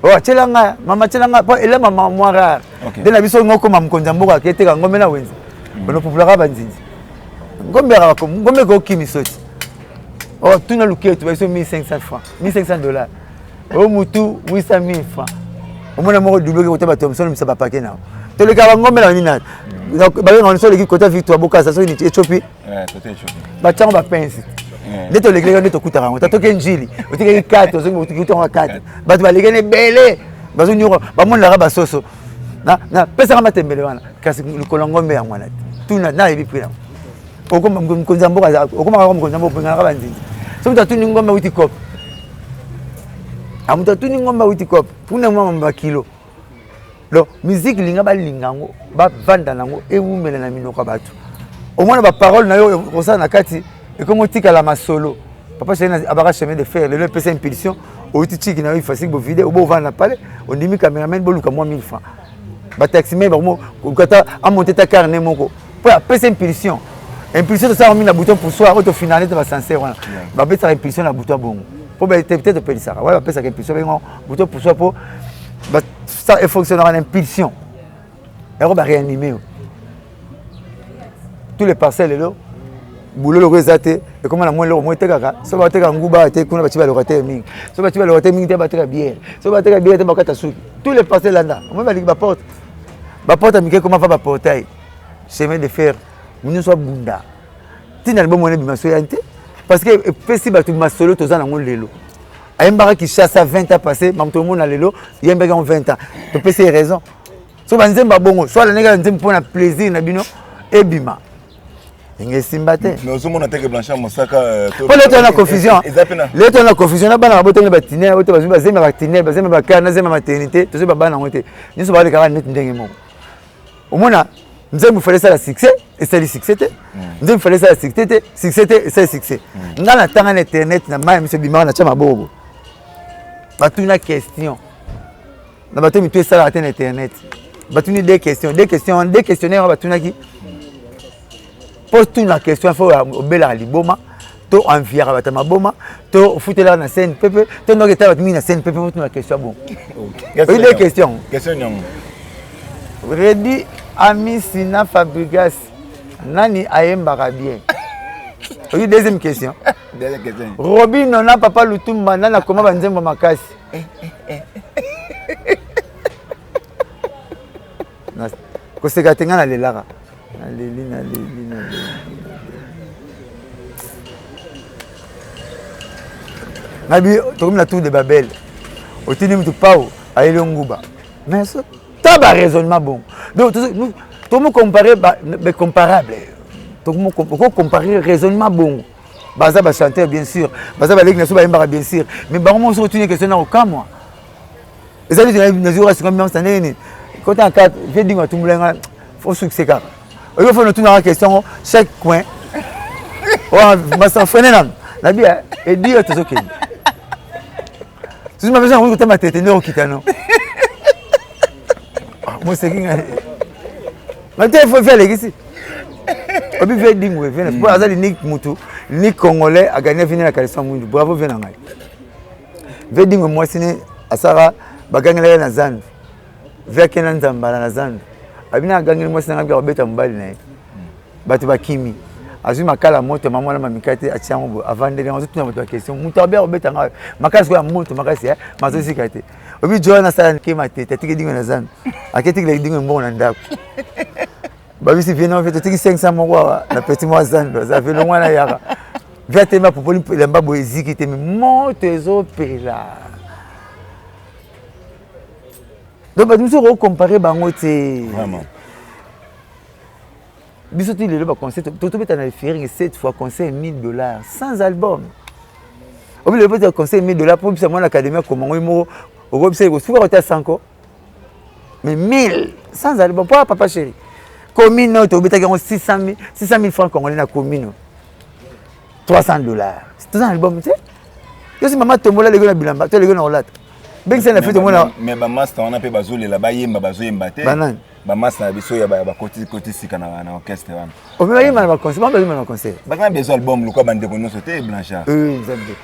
Speaker 1: Oh, atiela nga mama, atiela nga po elamba mwa rare. Nde na biso ngokoma mokonzi ya mboka aketeka ngombe na wenze, banopupulaka banzinzi, ngombe yaka ngombe ekokimiso ti. Oh, tuna luketu, babiso 1500 francs, 1500 dollars, o mutu 800 000 francs. Omona moko double kota bato mosolo misa bapake na toleka bangombe na nini, babenga so oleki kota Victoire Bokasa, soki Ethiopie batiango bapensi nde tolekeleka, nde tokutaka yango. Tatoke Njili, otikaki kate, ozongi kate, bato balekani ebele, bazonyoka, bamonelaka basoso napesaka matembele wana, kasi likolo ngombe yango wana tuna nayebi prix yango. Mokonzi ya mboka okomaka, mokonzi ya mboka openganaka banzinzi. So moto atuni ngombe awuti cope, moto atuni ngombe awuti cope mpuna mwa bakilo. Donc musique, linga balinga yango, bavanda nango, ewumela na minoko ya bato. Omona baparole na yo kosala na kati, ekomi otikala masolo. Papa Chéri abaka chemin de fer, lelo epesa impulsion. Outi tiki na yo ifasiki bovide, obo ovanda na pale, ondimi cameraman, boluka mwa 1000 francs, bataximen bakata amonte ta carnet moko mpo apesa impulsion. Impulsion tosala mingi na bouton poussoir oyo tofinale te, basancer wana babesaka impulsion na bouton bongo mpo te topelisaka wana, bapesaka impulsion, bengo bouton poussoir mpo efonctionnaka na impulsion yango, baréanime yo. Tous les parcelles lelo, boulot loko eza te, ekoma na mwa eloko moko etekaka. So bateka nguba te kuna, batie balocataire mingi. So batie balocataire mingi te, bateka bière. So bateka bière te, bakata suki. Tous les parcelles landa, omoi balingi baporte, baporte ya mike ekoma fa baportail. Chemin de fer nyonso abunda ntina album wana ebima so yani te, parce que epesi bato masolo toza nango lelo. Ayembaka Kinshasa 20 ans passé, mamoto omona lelo yembaki yango 20 ans, topesi ye raison. So banzembo bongo, so alandaki banzembo mpona plaisir na bino, ebima ndenge esimba te.
Speaker 2: Mais ozomona teke Blanchard Mosaka.
Speaker 1: Mpo lelo na confusion, lelo na confusion na bana babotani batiner oyo te, bazwi bazemba batiner, bazemba bakar na zemba maternité, tozwi babana yango te, nyonso balekaka neti ndenge moko. Omona nzembo fallait esala succès, esali succès te. Nzembo fallait esala succès te, succès te, esali succès. Nga na tanga na internet na mai ya miso ebimaka na tia maboko, batuna question na bato mitu esalaka te na internet, batuni deux questions, deux questions, deux questionnaire batunaki. Mpo tuna question, faut obelaka liboma, to enviaka bato ya maboma, to ofutelaka na scène pepe, to ndoki etala bato mingi na scène pepe, po tuna question bon. Oyi deux questions.
Speaker 2: Question nyango.
Speaker 1: Redi Amisi na Fabrigas, nani ayembaka bien? Oyi deuxième question.
Speaker 2: Deuxième question.
Speaker 1: Robino na Papa Lutumba, nani akoma banzembo makasi? Koseka te, ngai nalelaka, naleli, naleli, naleli. Nabi tokomi na tour de Babel, otindi mutu pao ayeli yo nguba, mais ta baraisonnement bongo. Donc tokomi compare bacomparable, okocompare raisonnement bongo. Baza bachanteur bien sûr, baza baleki na so bayembaka bien sûr, mais bango moko soki otuni question na kokamwa, ezali nazwi singa mimamsa ndenge nini kota na kate vie dingo atumbula nga faut succès kaka. Oyo faut notunaka question chaque coin masafrene nano nabi edi oyo tozokende susu mapesa yango kotama tete nde okita no moseki nga mate fo fi alekisi obi vie dingwe vie po aza l'unique mutu, l'unique Congolais agagné vini na caleçon mwindu. Bravo vie na ngai vie dingwe. Mwasi ne asala bagangelaka na zandu, vie akenda nzambala na zandu, abina agangeli mwasi nanga bia kobeta mobali na ye, bato bakimi, azwi makala moto, mama wana mamika te, atia yango boye, avandeli yango, azotuna bato ya question: moto abia kobeta nga makasi koya moto makasi mazosika te. Obi jo wana asala kema te, atiki dingo na zandu, aketikela dingo mbongo na ndako, babisi vie na totiki 500 moko awa na petit mwa zandu, aza vie longo wana yaka vie atemi apopoli elamba boye, eziki te, mais moto ezopela. Donc bato mosusu okocompare bango te. Biso ti lelo baconcert tobeta na featuring 7 fois, concert 1000 dollars sans album. Obi lelo beta concert 1000 dollars mpo bisa mwana académie akomango ye moko, okobisa ekosuka kota sanko, mais 1000 sans album mpo papa chéri. Commune oyo tobetaki yango 600 000 francs congolais na commune, 300 $. Toza na album te. Yosi mama tombola leki na bilamba to leki na kolata, bengisa na fete omona.
Speaker 2: Mais bamaster wana mpe bazolela, bayemba, bazoyemba te.
Speaker 1: Banani?
Speaker 2: Bamaster na biso ya bakoti koti sika na orchestre wana.
Speaker 1: Ome bayemba na baconcert, bango bayemba na baconcert.
Speaker 2: Baza na besoin album lokwa bandeko nyonso te, Blanchard.
Speaker 1: Nzambe,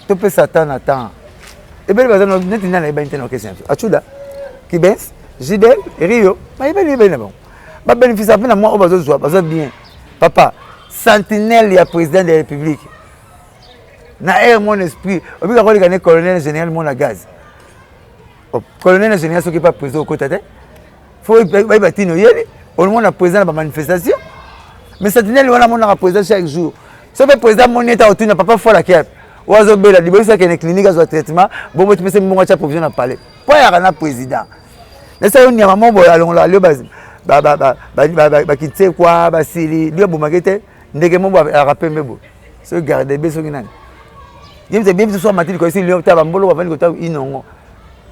Speaker 1: topesa temps na temps. Ebele baza neti nani ayebani te na orchestre na biso: Achuda, Kibens, Jidel, Rio, bayebani, yebani na bango, babénéficie mpe na mwa oyo bazozwa, baza bien. Papa sentinelle ya président de la République na air, mon esprit obika koleka ne colonel général mona gaz, colonel na général. Soki pa président okota te, fo bayeba tini oyeli omona président na bamanifestation. Mais sentinelle wana amonaka président chaque jour. So mpe président amoni ete otuna papa Folaki yape oyo azobela liboso, akende clinique, azwa traitement bongo, tipese mbongo, atya provision na palais mpo ayaka na président. Nasa yo nyama mo boye alongolaka lio bakitsekwa basili lio abomaki te. Ndeke mo boye alaka pembe boye, soki garde be, soki nani ye bien biso, so amati likolo esi lio ta bambolo bavandi kota inongo.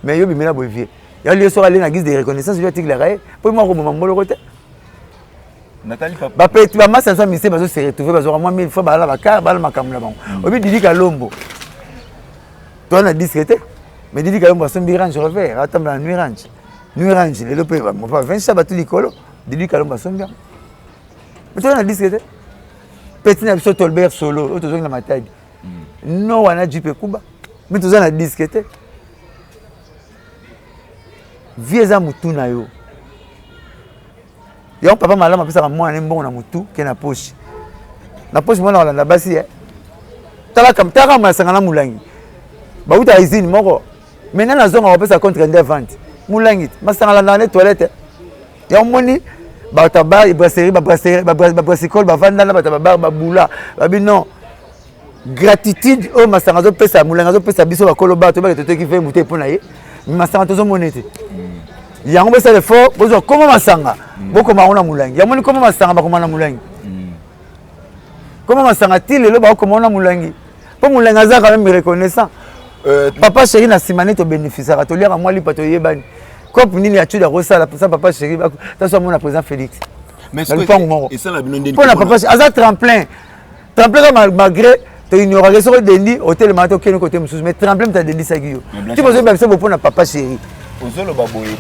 Speaker 1: Mais yo bimela boye vie ya lio, soki ale na guise de reconnaissance, yo atikelaka ye mpo moko koboma mboloko te. Bapeti bamasa nyonso ya mise bazo se retrouve, bazwaka mwa 1000 fois, bala bakar, bala makambo na bango. Obi Didi Kalombo, toza na disque te, mais Didi Kalombo asombi Range Rover, atambola na New Range, New Range lelo mpe mopa 20 bato likolo. Didi Kalombo asombi yango, mais toza na disque te. Petit na biso Tolbert Solo oyo tozongi na Matadi no wana jeep ekuba, mais toza na disque te. Vie eza motu na yo. Yango papa malamu apesaka mwana ne mbongo na motu ke na poche, na poche. Mwana kolanda basi ye, talaka masanga na molangi, bauta usine moko. Mais nani azonga kopesa contre nde vente molangi te? Masanga alandaka nde toilette. Yango moni bato ya bar, brasserie, babrassicole bavanda na bato ya babar, babula babi non gratitude oyo masanga azopesa, molangi azopesa biso. Bakolo bar toyebaki toteki 20 bouteille mpo na ye, masanga tozomona ete yango bosala effort, bozwa koma masanga, bokoma yango na molangi. Yango moni koma masanga bakoma na molangi, koma masanga ti lelo bakoma yango na molangi, mpo molangi aza quand même reconnaissant. Papa Chéri na nsima nde tobénéficiaka, toliaka mwa lipa, toyebani cope nini atude akosala sa papa Chéri taso amona président Félix na lupangu moko mpo na papa aza tremplin, tremplin kaka. Malgré toignorake, soki odendi otelemaka te, okende kote mosusu, mais tremplin moto adendisaki yo ti bozoyeba biso bo mpo na papa Chéri.
Speaker 2: Ozoloba boye,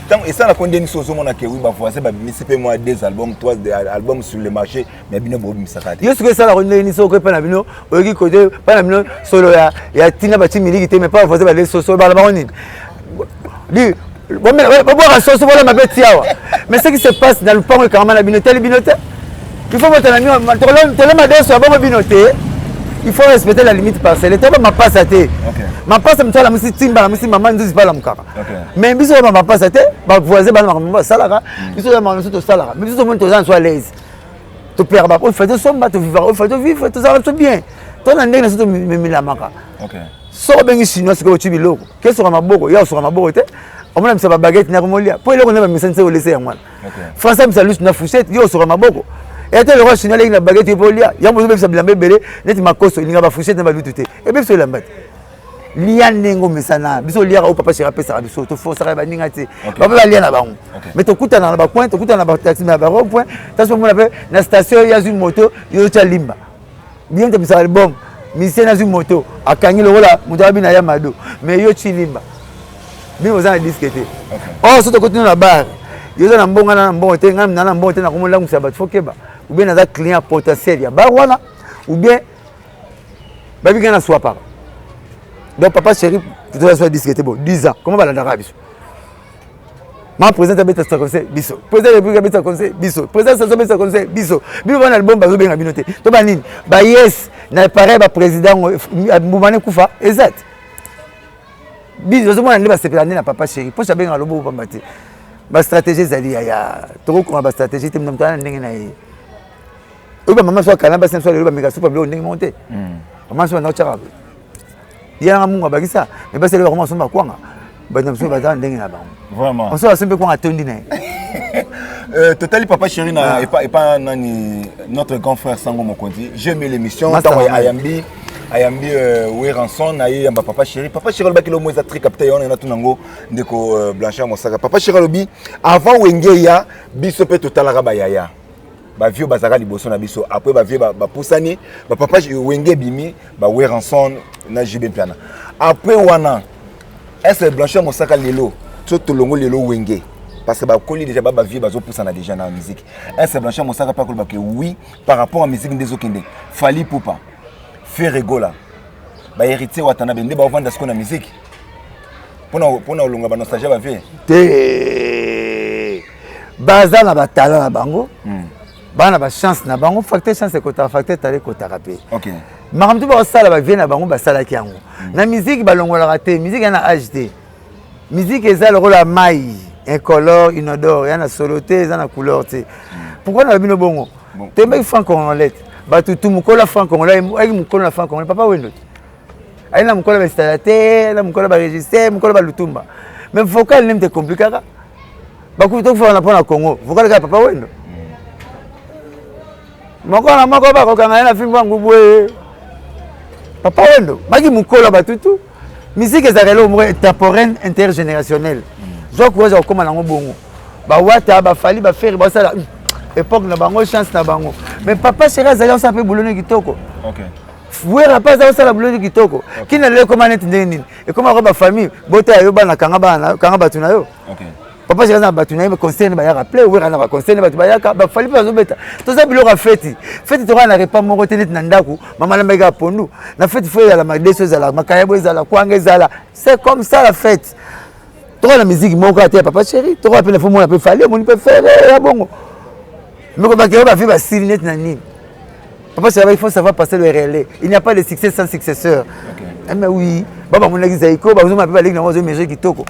Speaker 2: ntango esalaka ndeni so ozomona ke wi bavoisin babimisi mpe mwa deux albums, trois albums sur le marché, mais bino bobimisaka te.
Speaker 1: Yo soki esalaka ndenge nini soki epai na bino oyoki kote epai na bino solo ya ntina bati miliki te, mais pa bavoisin bale soso, bala bango nini di babwaka soso, bolamba mpe ti awa. Mais ce qui se passe na lupango ekangama na bino etali bino te. Il faut botana tolema deso ya bongo bino te. Il faut respecter la limite parcelle te. Ba mapasa te, mapasa moto alamusi timba, alamusi mama nzuzi mpe alamukaka. Mais biso ba mapasa te, bavoisin bana makambo basalaka, biso ya makambo mosusu tosalaka. Mais biso tomoni toza na so à l'aise, topeyaka ba oyo fai tosomba, tovivaka oyo fai tovivre, tozalaka biso bien to na ndenge na biso tomilamaka. Soki obengi Chinois sikoyo, otyi biloko ke soka maboko ya osoka maboko te, omona bisa babaguette na komolia mpo eloko nde bamesani se olese yango wana. Français bisa lusu na fourchette, yo osoka maboko ete eloko chinois aleki na baguette, yo mpo olia yango. Bozobebisa bilamba ebele neti makoso elinga bafourchette na balutu te, ebebisa elamba te. Lia ndenge omesana. Biso oliaka oyo papa Chéri apesaka biso, tofosaka baninga te, bape balia na bango. Mais tokutana na bacoin, tokutana na bataxi na barond point, tasi omona mpe na station, ye azwi moto, yo otya limba bien. Tobisaka album, musicien azwi moto, akangi lokola moto abi na ya mado, mais yo ti limba bino boza na disque te. Or so tokoti na bar, yo oza na mbongo, na mbongo te, ngai na mbongo te, nakomolangwisa bato. Fo keba, ou bien naza client potentiel ya bar wana, ou bien babi ngai naswapaka. Donc papa Chéri toza so disque te. Bon, 10 ans, comment balandaka biso? Ma président abeta conseil biso, président République abeta conseil biso, président saso abeta conseil biso. Bino bana album bazobenga bino te to banini bayes na pareil baprésident mbuma ne kufa eza te. Biso ozomona nde basepela nde na papa Chéri mposo abengaka lobo pamba te. Bastratégie ezali yaya, tokokoma bastratégie te. Moto ana ndenge na ye oyo bamama so akana basi na so lelo bameka supa biloko ndenge moko te. Mama so banda kotyaka ye nanga mungu abakisa, mais basi lelo bakoma somba kwanga, bato na biso baza ndenge na bango.
Speaker 2: Vraiment.
Speaker 1: Oso asombi kwanga, atondi na ye.
Speaker 2: Totali papa Chéri na epa, epa nani, notre grand frère Sango Mokonzi. J'ai aimé l'émission ntango ayambi. Ayambi Werrason, aye yamba Papa Chéri. Papa Chéri alobaki lomo eza très capitaine wana natuna yango ndeko Blanchard Mosaka. Papa Chéri alobi avant Wenge ya biso mpe totalaka bayaya. Bavieux bazalaka liboso na biso, après bavieux bapusani, bapapa Wenge ebimi, baWerrason na JB Mpiana. Après wana, est-ce Blanchard Mosaka lelo so tolongo lelo Wenge, parce que bakoli déjà, ba bavieux bazopusana déjà na musique, est-ce Blanchard Mosaka mpe akoloba ke oui, par rapport à musique nde ezokende, Fally Ipupa, Ferre Gola, baHéritier Watanabe nde baovanda sikoyo na musique mpona olonga banostalgie bavieux?
Speaker 1: Te, baza na batalent na bango, baa na bachance na bango. Facteur chance ekotaka, facteur talent ekotaka mpe. Makambo to bakosala, bavieux na bango basalaki yango na musique, balongolaka te. Musique eza na age te. Musique eza lokola mai, incolore, inodore, eza na solo te, eza na couleur te. Pourquoi na bino bongo? Toyembaki franc congolais, bato tu mokolo ya franc congolais ayaki, mokolo na franc congolais Papa Wendo te, ayi na mokolo bainstallateur, na mokolo baregistre, mokolo balutumba, mais vocal nemi te compliquaka. Bakufi tokufaka mpo na Congo, vocal kaka Papa Wendo moko na moko bakokanga ye na fimbo ya ngubu. Ye Papa Wendo baki mokolo ya batutu. Musique ezalaka eloko moko intemporel, intergénérationnel. Zwa courage ya kokóma nango bongo. Bawata, baFally, baFerre basala époque na bango, chance na bango, mais Papa Chéri azali osala mpe buloni kitoko. Wera mpe aza kosala buloni kitoko. Kina lelo ekóma neti ndenge nini? Ekóma ko bafamille, bota yo bana, kanga bana, kanga bato na yo. Papa Chéri aza na bato na ye, concert bayaka plein. Wera na baconcert, bato bayaka. BaFally mpe bazobeta. Toza biloko ya feti feti, tokaa na repas moko te. Neti na ndako mama alambaki kaka pondu, na feti faut ezala madeso, ezala makayabo, ezala kwanga, ezala. C'est comme ça la fête. Tokaa na musique moko ate ya Papa Chéri, tokaa mpe na faut mona mpe Fally, omoni mpe Ferre ya bongo moko bakeo bavi basili neti na nini. Papa Chéri, il faut savoir passer le relais. Il n'y a pas de succès sans successeur. Eh, mais oui, ba bamonaki Zaiko, bazomona mpe baleki nango, bazomesure kitoko,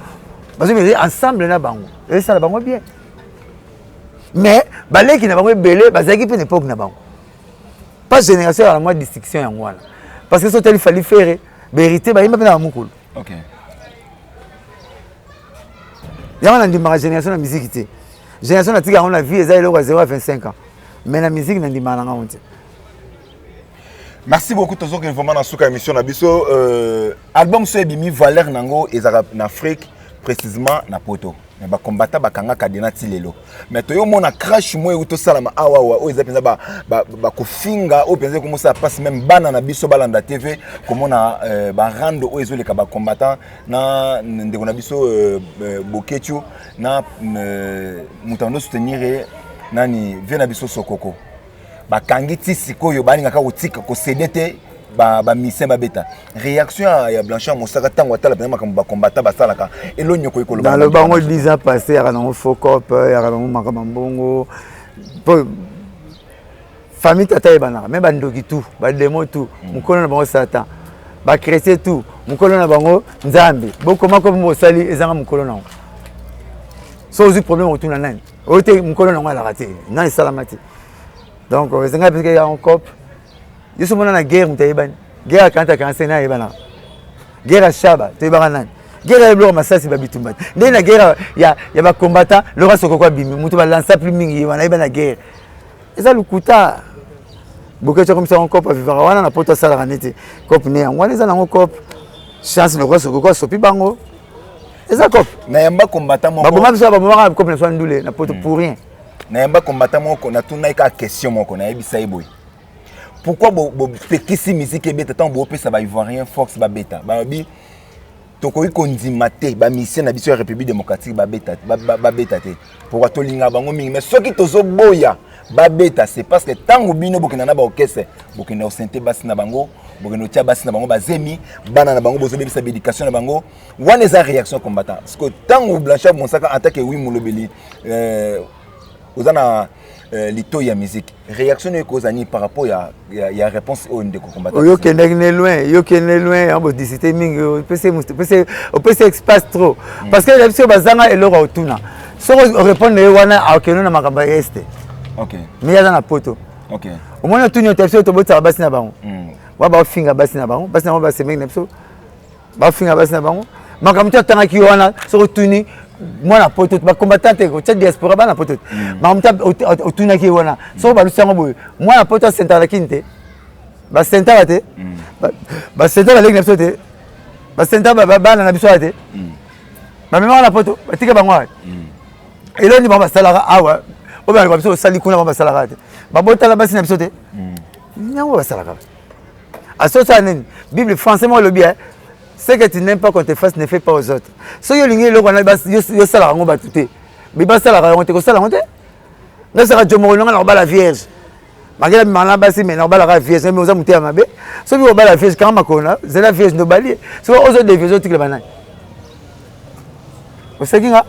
Speaker 1: bazomesure ensemble na bango, esala bango bien. Mais baleki na bango ebele bazalaki mpe na époque na bango, pas génération ya mwa distinction yango wana, parce que so otali Fally, Ferre, baHéritier bayemba mpe na bamokolo. Yango nandimaka génération na musique te. Génération natika yango na vie, eza eloko ya 0 à 25 ans, mais na musique nandimaka na ngango te.
Speaker 2: Merci beaucoup. Tozokende vraiment na suka émission na biso. Album so ebimi, valeur nango ezalaka na Afrique, précisément na Poto, mais bakombata bakanga kadena ti lelo. Mais toyomona crash mo euti tosalama awa awa, oyo eza mpenza bakofinga, oyo mpenza ekomosala mpasi. Même bana na biso balanda TV komona barando oyo ezoleka, bacombattant na ndeko na biso Boketu na moto ando soutenir ye nani, vieux na biso Sokoko, bakangi ti sikoyo, balingaka kotika kocéder te, bamusicien babeta. Réaction ya Blanchard Mosaka ntango atala mpenza makambo bakombata basalaka, eloni okoki koloba?
Speaker 1: Naloba yango 10 ans passé, yaka nango focop, yaka nango makambo mbongo po famille tata yebanaka me bandoki tout, bademo tout, mokolo na bango Satan, bachrétien tout, mokolo na bango Nzambe. Bokoma ko bosali ezanga mokolo nango. So ozwi problème, otuna nani? Oyo te, mokolo nango alaka te, nani esalama te. Donc ezanga mpe yango cope. Yo so mona na guerre, moto ayebani guerre ya 40 ya 45, nani ayebanaka guerre ya Shaba? Toyebaka nani guerre ya biloko masasi babitumba te. Ndenge na guerre ya bacombattant, Laurent Sokoko abimi, moto balansa plus mingi ye wana, ayeba na guerre eza lokuta. Bokeco akomisa yango cope, avivaka wana na Poto, asalaka neti cope ne yango wana, eza nango cope. Chance, Laurent Sokoko asopi bango, eza cope.
Speaker 2: Nayamba combattant moko.
Speaker 1: Baboma biso, babomaka cope na biso ya ndule na Poto pour rien.
Speaker 2: Nayamba combattant moko, natunaki kaka question moko, nayebisa ye boye: pourquoi bopekisi musique ebeta ntango boopesa baivoirien force babeta? Balobi tokoki kondima te bamusicien na biso ya République démocratique babeta, babeta te. Pourquoi? Tolingaka bango mingi, mais soki tozoboya babeta, c'est parce que ntango bino bokenda na baorchestre, bokenda kosente basi na bango, bokenda kotia basi na bango bazemi, bana na bango, bozobebisa baéducation na bango. Wana eza réaction combattant. Parce que ntango Blanchard Mosaka, en tant que wi molobeli, oza na litoi ya musique, réaction oyo ekozala nini par rapport ya réponse oyo ndeko combattant?
Speaker 1: Oyo okendaki ne loin, yo okende loin, yango bodiscute mingi, opesi espace trop, parce que biso bazanga eloko ya kotuna. Soki orépondre ye wana, akende na makambo ya este. Mais ye aza na Poto. Omoni, otuni ote biso tobotisaka basi na bango, wa baofinga basi na bango, basi na bango basemeki na biso, bafinga basi na bango. Makambo to atangaki yo wana, soki otuni mwana Poto, bacombattant te, kotia diaspora, bana Poto te, makambo to otunaki ye wana, soki balusi yango boye, mwana Poto asentaka na Kini te, basentaka te. Basenta baleki na biso te, basenta bana na biso awa te, bamemaka na poto, batika bango awa. Eloni bango basalaka awa oyo baleka biso osali kuna, bango basalaka te, babotala basi na biso te. Yango basalaka asosala nini? Bible français moko elobi: "Ce que tu n'aimes pas qu'on te fasse, ne fais pas aux autres." Soki olingi eloko wana yosalaka yango bato te, me basalaka yango te, kosala yango te. Ngasaka jomoko nonga na kobala vierge, makela bimaka na basi, me na kobalaka vierge, me oza motema mabe. Soki obala vierge, kanga makolo na zela vierge nde obali ye. Soki ozodevie, ozotikela banani? Oseki nga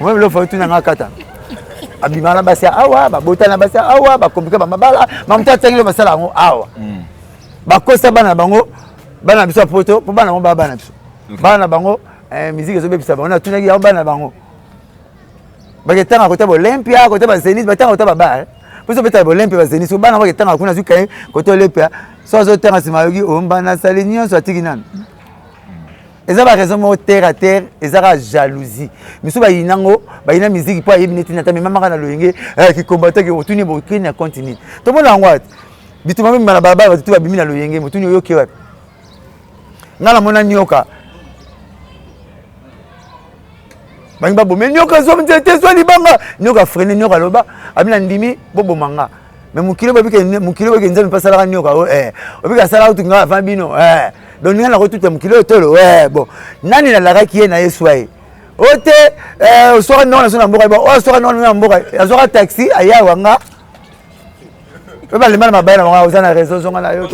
Speaker 1: omoi biloko fa otuna nga kata abimaka na basi ya awa, babota na basi ya awa, bakomplike bamabala, mamoto atangeli, basala yango awa, bakosa bana na bango, bana na biso ya poto, mpo bana bango baa bana biso, bana na bango musique ezobebisa bango. Natunaki yango, bana na bango baketanga kota bolympia, kota bazénith, batanga kota babar, mpo so obetaka bolympia, bazénith, so bana baketanga kuna, azwi kaye kota olympia, so azotanga nsima ayoki omba nasali nyonso, atiki nano. Eza baraison moko terre à terre, eza kaka jalousie. Miso bayina yango, bayina musique mpo ayebi neti nata memamaka na loyenge kikombataki. Otuni bokeni na compte nini? Tomona yango ati bituma mibima na balabala, bato tu babimi na loyenge. Motuni oyoki wapi? Nga namona nioka, bangi babome nioka, zwa nzete, zwa libanga, nioka freine, nioka aloba abi na ndimi boboma nga. Mais mokili obike, mokili obike, Nzambe mpe asalaka nioka, obike asalaka kutu nga avant bino. Donc ninga nakotuta mokili oyo tolo. Bon, nani nalakaki ye na ye swa ye o te, oswaka ndongo na so na mboka, oyo aswaka ndongo na mboka, azwaka taxi ayawa nga oyo balemba na mabaya na bango. Oza na raison, zonga na yo,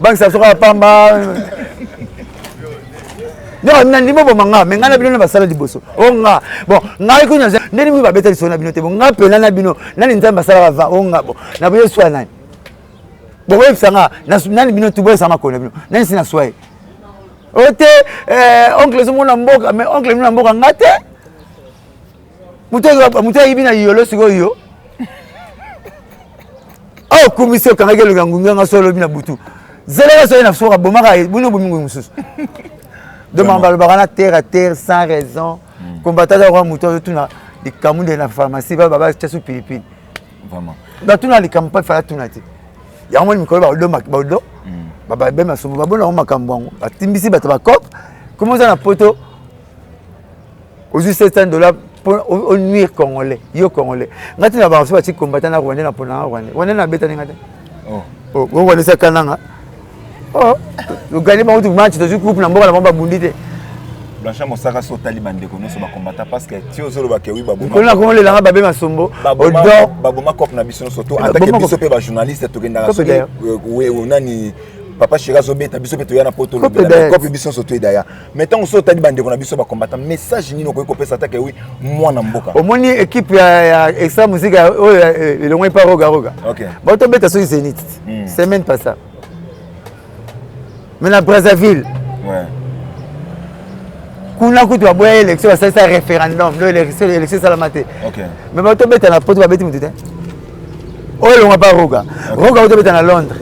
Speaker 1: bangisa soka ya pamba. Donc nandimi oboma nga, me ngai na bino na basala liboso o nga. Bon, ngai kuna ndeni mingi babeta lisolo na bino te. Bon, nga mpena na bino nani Nzambe asalaka va o nga. Bon, na boye swa nani? Bon, boyebisa nga nani? Bino tu boyebisa makolo na bino nani si na swa ye o te. Oncle ezomona mboka, mais oncle bino na mboka nga te, moto ayibi na yolo. Sikoyo yo awa okumisi, okangaki elongi ya ngungi yanga so olobi na butu, zelaka soki na soka bomaka bino bomi ngungi mosusu. Donc makambo balobaka na terre à terre sans raison. Combattant aza moto azotuna likambo nde na pharmacie babatya su pilipili, batuna likambo mpa fala tuna te. Yango moni mikolo baodo baodo bababe masombo babona yango, makambo yango batimbisi bato bacope. Komi oza na poto, ozwi 700 $ mpo onuire Congolais, yo Congolais. Nga tina bango so bati combattant na Rwandais na mpona nga Rwandais, Rwandais nabetani nga te. Rwandais saka nanga oganye bango tu match, tozwi coupe na mboka na bango, babundi te.
Speaker 2: Blanchard Mosaka, so otali bandeko nyonso bakombata, parce que ti ozolobaka wi
Speaker 1: mikolo na komolelanga babe masombo.
Speaker 2: Odo baboma cope na biso nyonso to atake biso mpe bajournaliste tokendaka soki nani papa chéri azobeta biso mpe toya na poto, cope biso nyonso toyedaya. Mais ntango so otali bandeko na biso bakombata, message nini okoki kopesa atake wi mwana mboka?
Speaker 1: Omoni équipe ya Extra Musique oyo elongoi mpa Roga Roga, batobeta soki Zénith semaine passée, mais na Brazzaville kuna kutu baboya élection, basalisa référendum, donc élection esalama te. Mais batobeta na poto, babeti motu te. Oyo elongwa mpa Roga Roga, otobeta na Londres,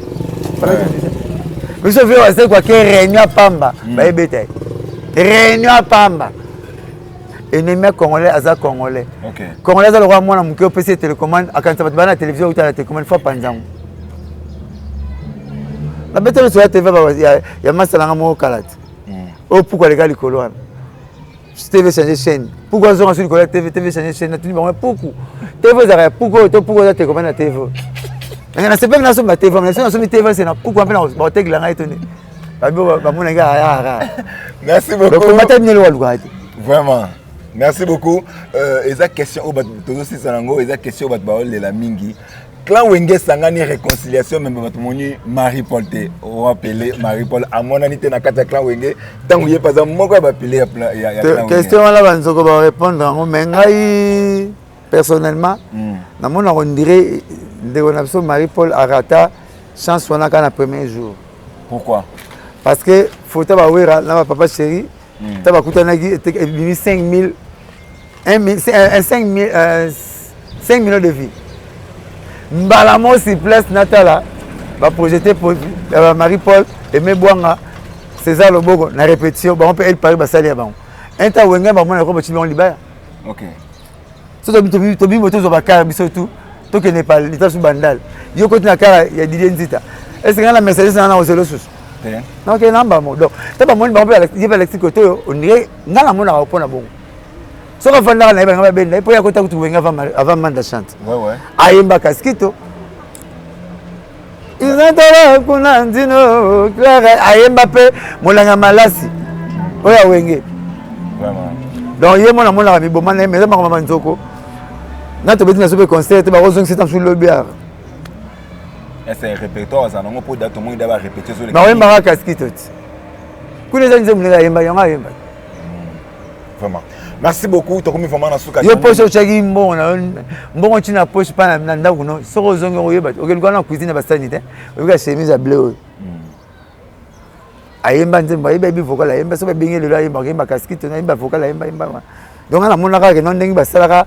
Speaker 1: biso vie basali kwake réunion ya pamba, bayebeta ye réunion ya pamba. Ennemi ya Congolais aza Congolais. Congolais aza lokola mwana moke, opesi ye télécommande, akanisa bato baa na télévision, outa na télécommande fo apanzango. Nabeta nyonso ya TV ya masalanga moko kala te. Oyo puku aleka likolo wana, TV change chaîne, puku azonga so likolo ya TV, TV change chaîne. Natuni bango: puku TV ezalaka ya puku oyo to puku oza télécommande na TV oyo? Nasepeli nasomba TV, naso nasombi TV se na puku mpe bakotekela ngai toni babi bamonaki ayaka.
Speaker 2: Merci beaucoup.
Speaker 1: Komata bino eloko alukaka te.
Speaker 2: Vraiment, merci beaucoup. Eza question oyo bato tozosisa yango, eza question oyo bato baolela mingi. Clan Wenge esangani, réconciliation, même bato moni Marie Paul te rapele, Marie Paul amonani te na kati ya clan Wenge, ntango ye mpe aza moko ya bapilier ya clan Wenge.
Speaker 1: Question wana banzoko barépondre yango, mais ngai personnellement namona on dirait ndeko na biso Marie Paul arata chance wana kaka na premier jour.
Speaker 2: Pourquoi?
Speaker 1: Parce que photo bawera na bapapa chéri ta bakutanaki, ebimi 5000, 5 5 millions de vues mbala moko sur place. Natala baprojete Marie Paul, Aimé Bwanga, César Loboko na répétition bango mpe El Paris basali ya bango un temps Wenge, bamona ko botindi bango libaya. So tobimi, tozwa bakara biso tu, tokende pa lita su Bandal, yo koti na kara ya Didier Nzita. Est ce que nga na Mercedes na na kozela susu?
Speaker 2: te.
Speaker 1: Nakokende na mbala moko. Donc ta bamoni bango mpe ye mpe alexi kote oyo ondire ngai namonaka mpo na bongo. Soki afandaka na ye balinga babenda ye mpo ye akota kutu wenge avant manda chante. Ayemba kaskito. Izantala kuna nzino Clara ayemba mpe molanga malasi oyo awenge. Donc ye mwana amonaka miboma na ye mais eza makambo manzoko. Na tobeti na so mpe concert te bakozongisa ta mosusu lobi awa.
Speaker 2: Ese répertoire aza nango mpo date omoni da ba répété
Speaker 1: ezoleka. Bakoyembaka kaskito ti. Kuna eza nzembo ndenge ayemba yango ayemba.
Speaker 2: Vraiment. Merci beaucoup. Tokomi vraiment na suka.
Speaker 1: Yo poche otyaki mbongo na yo mbongo ntina na poche pa na ndako no soki ozongi oyeba okeluka na cuisine basani te oyebika chemise ya bleu oyo ayemba nzembo ayeba yebi vocal ayemba soki babengi lelo ayemba ayemba kaskito ayemba vocal ayemba ayemba donc nga namonaka kaka no ndenge basalaka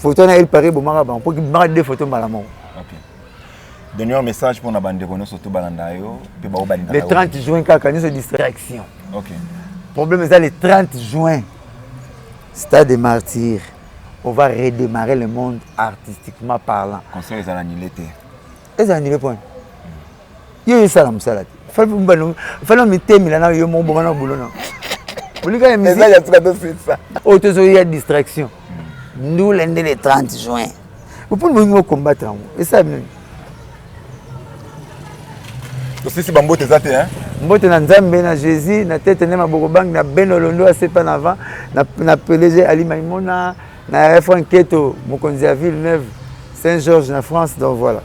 Speaker 1: photo na El Paris ebomaka bango mpo bimaka deux photo mbala moko.
Speaker 2: Dernier message pour na bandeko nyonso to balanda yo mpe bao balingaka
Speaker 1: le 30 juin kaka nyonso distraction.
Speaker 2: Okay.
Speaker 1: Problème eza le 30 juin stade des martyrs on va redémarrer le monde artistiquement parlant.
Speaker 2: Concert ezala annulé te.
Speaker 1: Ezala annulé point. Yo esala mosala te. Fali mitemela na yo moko boma na boulot na. Bolika ya musique.
Speaker 2: Eza ya suka tosisa.
Speaker 1: Oyo tozoya distraction. Ndula nde le 30 juin. Mpona bolingi bocombattre yango esala bino nini?
Speaker 2: Tosisi bambote eza te hein?
Speaker 1: Mbote na Nzambe na Jésus na tete nde maboko bangi na Beno Londo asepa na avant na, na PDG Ali Maimona na Frank Keto mokonzi ya Villeneuve Saint-Georges na France donc voilà.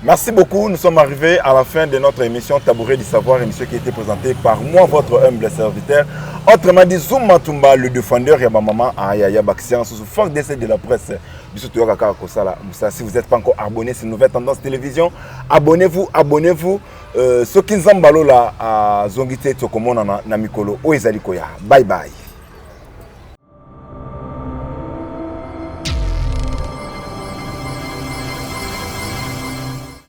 Speaker 2: Merci beaucoup. Nous sommes arrivés à la fin de notre émission Tabouret du Savoir, émission qui a été présentée par moi, votre humble serviteur. Autrement dit, Zouma Tumba, le défendeur, ya ma maman, Ayaya Baxian, sous force d'essai de la presse. Si vous n'êtes pas encore abonné, c'est Nouvelle Tendance Télévision. Abonnez-vous, abonnez-vous. Soki Nzambalo la azongi te tokomonana na mikolo oyo ezali koya. Bye bye.